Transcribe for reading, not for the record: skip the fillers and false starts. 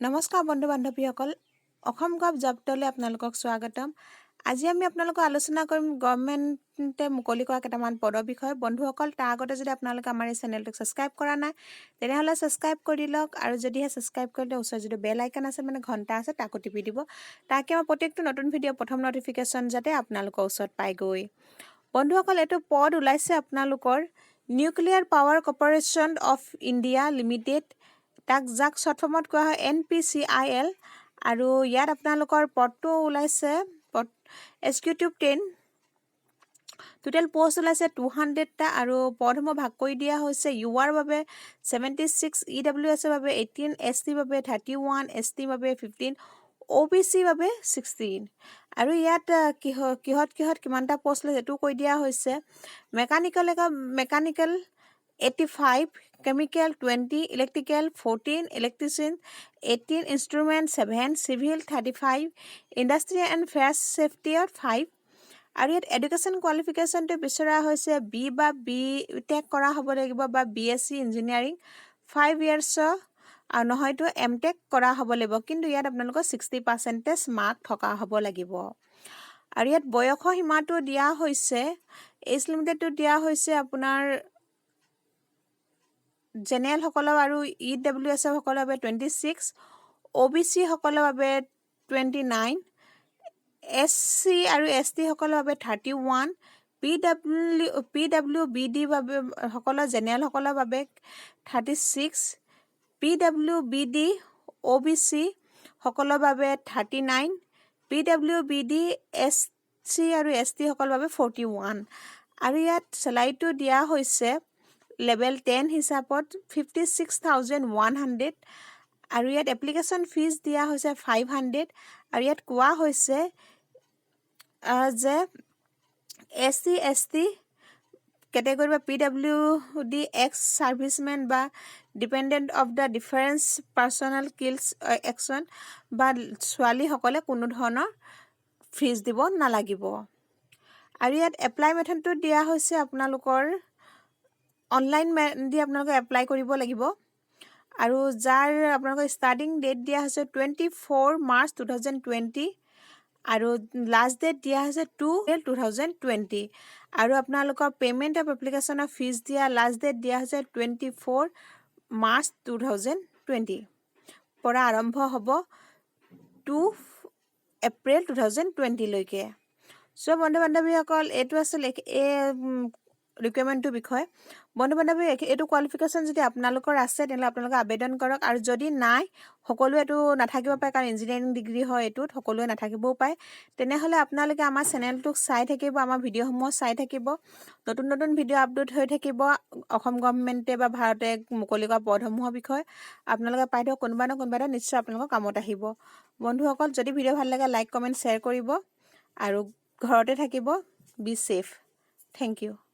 নমস্কাৰ বন্ধু বান্ধৱীসকল, অসম গভ জবটলৈ আপোনালোকক স্বাগতম। আজি আমি আপোনালোকক আলোচনা কৰিম গভৰ্ণমেণ্টে মুকলি কৰা কেইটামান পদৰ বিষয়ে। বন্ধুসকল, তাৰ আগতে যদি আপোনালোকে আমাৰ এই চেনেলটোক ছাবস্ক্ৰাইব কৰা নাই, তেনেহ'লে ছাবস্ক্ৰাইব কৰি লওক আৰু যদিহে ছাবস্ক্ৰাইব কৰিলে ওচৰত যিটো বেল আইকন আছে, মানে ঘণ্টা আছে, তাকো টিপি দিব, তাকে আমাৰ প্ৰত্যেকটো নতুন ভিডিঅ' প্ৰথম নটিফিকেশ্যন যাতে আপোনালোকৰ ওচৰত পায়গৈ। বন্ধুসকল, এইটো পদ ওলাইছে আপোনালোকৰ nuclear power corporation of India limited, তাক যাক শ্বৰ্ট ফৰ্মত কোৱা হয় এনপিচিআইএল। আৰু ইয়াত আপোনালোকৰ পদটো ওলাইছে পদ এক্সিকিউটিভ 10। টোটেল পষ্ট ওলাইছে 200টা আৰু পদসমূহ ভাগ কৰি দিয়া হৈছে ইউ আৰ বাবে 76, ইডাব্লিউ এছৰ বাবে 18, এছ চিৰ বাবে 31, এছ টিৰ বাবে 15, অ' বি চিৰ বাবে 16। আৰু ইয়াত কিহত কিহত কিমানটা পষ্ট ওলাইছে, সেইটোও কৈ দিয়া হৈছে। Mechanical 85, chemical 20, electrical 14, electrician 18, instrument 7, civil 35, industry and fire ছেফটিত 5। আৰু ইয়াত এডুকেশ্যন কোৱালিফিকেশ্যনটো বিচৰা হৈছে বি বা বি টেক কৰা হ'ব লাগিব বা বিএছচি ইঞ্জিনিয়াৰিং 5 ইয়াৰ্ছৰ আৰু নহয়তো এম টেক কৰা হ'ব লাগিব। কিন্তু ইয়াত আপোনালোকৰ 60% মাৰ্ক থকা হ'ব লাগিব। আৰু ইয়াত বয়সৰ সীমাটো দিয়া হৈছে, এজ লিমিটেডটো দিয়া হৈছে আপোনাৰ জেনেৰেলসকলৰ আৰু ইডাব্লিউ এছৰ সকলৰ বাবে 26, অ' বি চিসকলৰ বাবে 29, এছ চি আৰু এছ টিসকলৰ বাবে 31, পি ডাব্লিউ বি ডি বাবে সকলৰ জেনেৰেলসকলৰ বাবে 36, P W B D O' B C সকলৰ বাবে 39, P W B D S C আৰু এছ টিসকলৰ বাবে 41। আৰু ইয়াত চেলাৰীটো দিয়া হৈছে লেভেল 10 হিচাপত 56,100। আৰু ইয়াত এপ্লিকেশ্যন ফিজ দিয়া হৈছে 500। আৰু ইয়াত কোৱা হৈছে যে S C, S T category বা পিডাব্লিউ ডি, এক্স ছাৰ্ভিচমেন বা dependent of the deceased personnel killed action বা ছোৱালীসকলে কোনো ধৰণৰ ফিজ দিব নালাগিব। আৰু ইয়াত এপ্লাই মেথডটো দিয়া হৈছে, আপোনালোকৰ অনলাইন দি আপোনালোকে এপ্লাই কৰিব লাগিব। আৰু যাৰ আপোনালোকৰ ষ্টাৰ্টিং ডেট দিয়া হৈছে 24 March 2020 আৰু লাষ্ট ডেট দিয়া হৈছে 2 April 2020। আৰু আপোনালোকৰ পে'মেণ্ট অফ এপ্লিকেশ্যনৰ ফিজ দিয়া লাষ্ট ডেট দিয়া হৈছে 24 March 2020 পৰা আৰম্ভ হ'ব 2 এপ্ৰিল 2020লৈকে। চ' বন্ধু বান্ধৱীসকল, এইটো আছিল এই ৰিকুৱাৰমেণ্টটোৰ বিষয়ে। বন্ধু বান্ধৱী, এইটো কোৱালিফিকেশ্যন যদি আপোনালোকৰ আছে, তেনেহ'লে আপোনালোকে আবেদন কৰক। আৰু যদি নাই, সকলোৱে এইটো নাথাকিব পাৰে, কাৰণ ইঞ্জিনিয়াৰিং ডিগ্ৰী হয়, এইটোত সকলোৱে নাথাকিবও পাৰে। তেনেহ'লে আপোনালোকে আমাৰ চেনেলটোক চাই থাকিব, আমাৰ ভিডিঅ'সমূহ চাই থাকিব। নতুন নতুন ভিডিঅ' আপলোড হৈ থাকিব। অসম গভমেণ্টে বা ভাৰতে মুকলি কৰা পদসমূহৰ বিষয়ে আপোনালোকে পাই থাকক। কোনোবা ন কোনোবা এটা নিশ্চয় আপোনালোকৰ কামত আহিব। বন্ধুসকল, যদি ভিডিঅ' ভাল লাগে, লাইক, কমেণ্ট, শ্বেয়াৰ কৰিব আৰু ঘৰতে থাকিব। Be safe. Thank you.